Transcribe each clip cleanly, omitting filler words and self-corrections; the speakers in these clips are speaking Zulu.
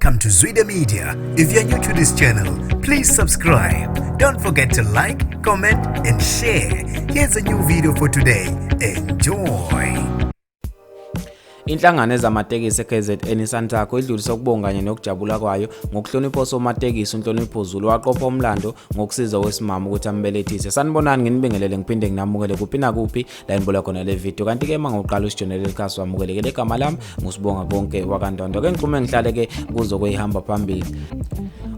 Welcome to Zwida Media. If you're new to this channel, please subscribe. Don't forget to like, comment, and share. Here's a new video for today. Enjoy. Inhlangano ezamatekisi eKZN iSantaco idlulise ukubonga kanye nokujabula kwayo ngokuhlonipha osomatekisi uNhlonipho Zulu waqopha umlando ngokusiza owesimame ukuthi ambelethise. Sanibonani, nginibingelele ngiphinde nginamukele kuphi nakuphi la enibola khona le video. Kanti-ke uma ngokuqala usijonele likhasi wamukelekele, igama lami nguSibonga Konke wakaNdondo. Ke ngixhume ngihlale ke kuzo kweyihamba phambili.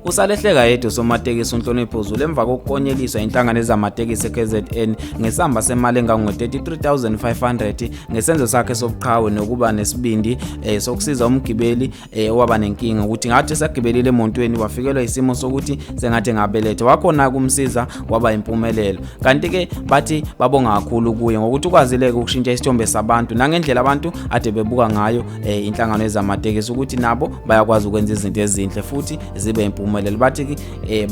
Usalehleka yedwa usomatekisi uNhlonipho Zulu emva kokukonyeliswa inhlangano ezamatekisi eKZN ngesamba semali engango-33,500 ngesenzo sakhe sobuqhawe nokuba nesibindi sokusiza umgibeli owaba nenkinga ukuthi ngathi esagibelile emontweni wafikelwa isimo sokuthi sengathi engabeletha, wakhona ukumsiza waba impumelelo. Kanti-ke bathi babonga kakhulu kuye ngokuthi ukwazile-ke ukushintsha isithombe sabantu nangendlela abantu ade bebuka ngayo inhlangano ezamatekisi ukuthi nabo bayakwazi ukwenza izinto ezinhle futhi zibe impumelelo. Bathi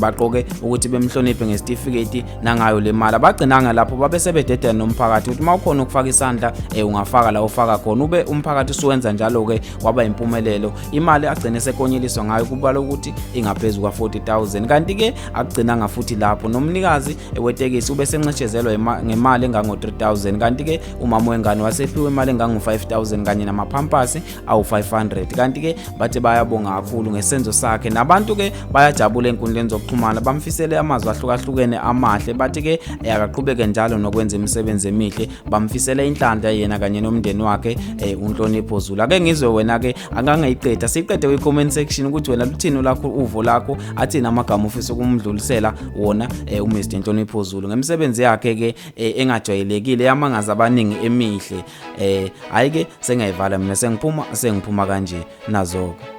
baqoke ukuthi bemhloniphe ngesitifiketi nangayo le mali. Abagcinanga lapho, babe sebededela nomphakathi ukuthi uma ukhona ukufaka isandla ungafaka la ufaka khona, ube umphakathi usuwenza njalo-ke waba impumelelo. Imali agcine sekonyeliswa ngayo kubalwa ukuthi ingaphezu kwa-40,000. Kanti-ke akugcinanga futhi lapho, nomnikazi wetekisi ube senxeshezelwa ngemali engango-3000. Kanti-ke umama wengane wasephiwe imali engango-5000 kanye namaphampasi awu-500. Kanti-ke bathi bayabonga kakhulu ngesenzo sakhe, nabantu-ke bayajabula ey'nkundleni zokuxhumana, bamfisele amazwi ahlukahlukene amahle. Bathi-ke akaqhubeke njalo nokwenza imisebenzi emihle, bamfisele inhlanhla yena kanye nomndeni wakhe uNhlonipho Zulu. Ake ngizwe wena-ke, angangayiqeda siyiqede kwi-comment section ukuthi wena luthini lakho uvo lakho, athini amagama ufisa ukumdlulisela wona uMr Nhlonipho Zulu ngemisebenzi yakhe-ke engajwayelekile yamangaza abaningi emihle. Hhayi-ke sengiyayivala mina, sengiphuma kanje nazo-ke.